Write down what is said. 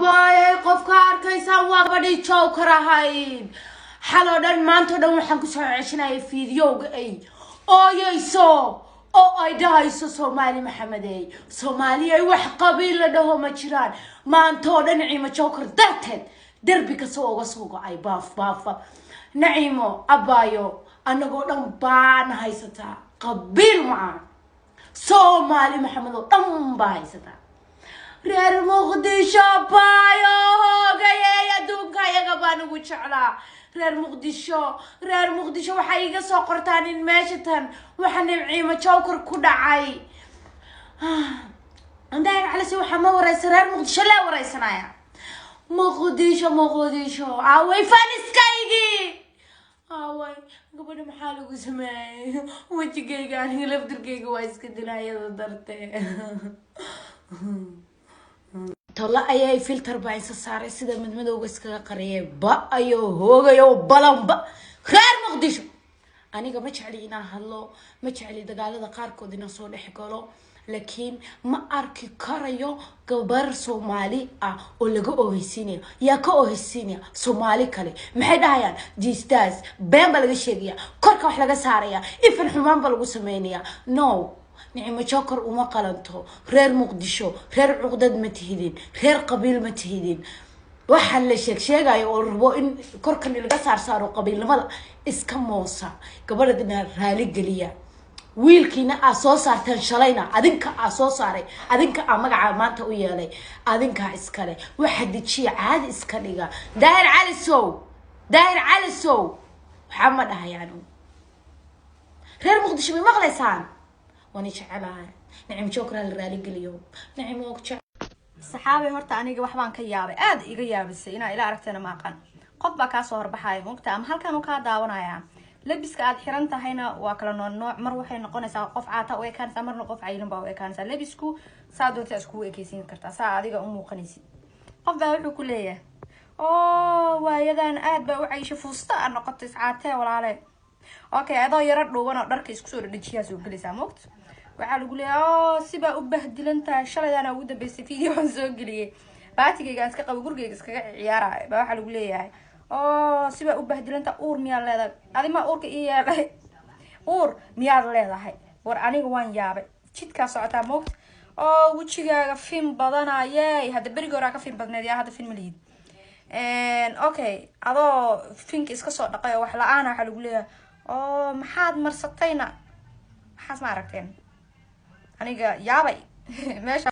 Abbaayay, qofka arkaysaan waa gabadhii Joker ahayd. Xaloo dhan, maantao dhan waxaan kusoo ceshanayay fiidiyowga ay ooyeyso oo ay dhahayso: "Soomaali Maxamedey, Soomaaliyay, wax qabiil la dhaho ma jiraan." Maantoo dhan Naciimo Joker darteed derbi kasta uga soo go-ay. Baaf baaf baaf. Naciimo abbaayo, annagoo dhan baana haysataa, qabiil ma aha. Soomaali Maxamed oo dhan baa haysataa. Reer Muqdisho baayo, hoogayey, adduunka ayaga baan ugu jeclaa. Reer Muqdisho, reer Muqdisho, waxay iga soo qortaan in meesha tan waxa Naciimo Joker ku dhacay. Daahir Calise waxaa ma wareysa, reer Muqdisho lee wareysanaya. Muqdisho, Muqdisho, aaway faniskaygii? Aaway gabadha? Maxaa lagu sameeyey wejigayga? Aniga laftirkayga waa iska dilaayada dartee. Tolla ayay filter baa isa saaray, sida madmadowga iskaga qariyay. Ba-ayo, hoogayo, balanba. Reer Muqdisho, aniga ma jecli inaan hadlo, ma jecli dagaalada qaarkood inaan soo dhex galo, laakiin ma arki karayo gabar Soomaali ah oo laga oheysiinayo. Yaa ka oheysiinaya Soomaali kale? Maxay dhahayaan? Distaas been baa laga sheegaya, korka wax laga saaraya, ifan xumaan baa lagu sameynaya. No, Nicimo Joker uma qalanto. Reer Muqdisho, reer cuqdad ma tihidin, reer qabiil ma tihidin. Waxaa la sheeg sheegayo oo rabo in korkan laga saar saaro qabiilnimada iska moosa. Gabadhadina raali geliya. Wiilkiina aa soo saarteen shalayna, adinka aa soo saaray, adinka aa magaca maanta u yeelay, adinkaa iskale. Waxa dejiya, caadi iska dhiga. Daahir Calisow, Daahir Calisow, waxaa ma dhahayaan. Reer Muqdisho, may maqlaysaan? Waan jecelahay. Nacim Joker ha la raaligeliyo. Nacim waa ku jecel. Saxaabay, horta aniga waxbaan ka yaabay, aada iga yaabisay. Inaa ila aragteena ma aqan. Qof baa kaasoo horbaxaya, mogta, ama halkan uu kaa daawanaya. Labiska aad xiran tahayna waa kala nooc nooc. Mar waxay noqonaysaa qof caata u ekaanaysaa, marna qof cayilin baa u ekaanaysaa. Labisku saa doonta iskugu ekeysiin kartaa, saa adiga u muuqanaysid. Qof baa wuxuu ku leeyahay: "Oo waayadan aad baa u caysha, fuusta aad noqotay, iscaatee walaale." Okay, adoo yaro dhuuban oo dharka isku soo dhadhajiyaa soo gelaysaa, mogta. Waxaa lagu leeyahay: "Oo sibaa u bahdilan tahay." Shalaydaana ugu dambeysay video aan soo geliyay, baatigayga aan iska qabo, gurigayga iskaga ciyaaraayo, baa waxaa lagu leeyahay: "Oo sibaa u bahdilan tahay, uur miyaad leedahay?" Adi ma uurka ii yeelay? Uur miyaad leedahay? War aniga waan yaabay. Jidkaa socotaa, moogta, oo wejigaaga fin badanayey. Hadda berigi horaa ka fin badneed, yaa hadda fin ma lihid. Okay, adoo finka iska soo dhaqay oo wax la-aana, waxaa lagu leeyahay: "Oo maxaad marsatayna?" Maxaas ma aragteen? Aniga yaabay meesha.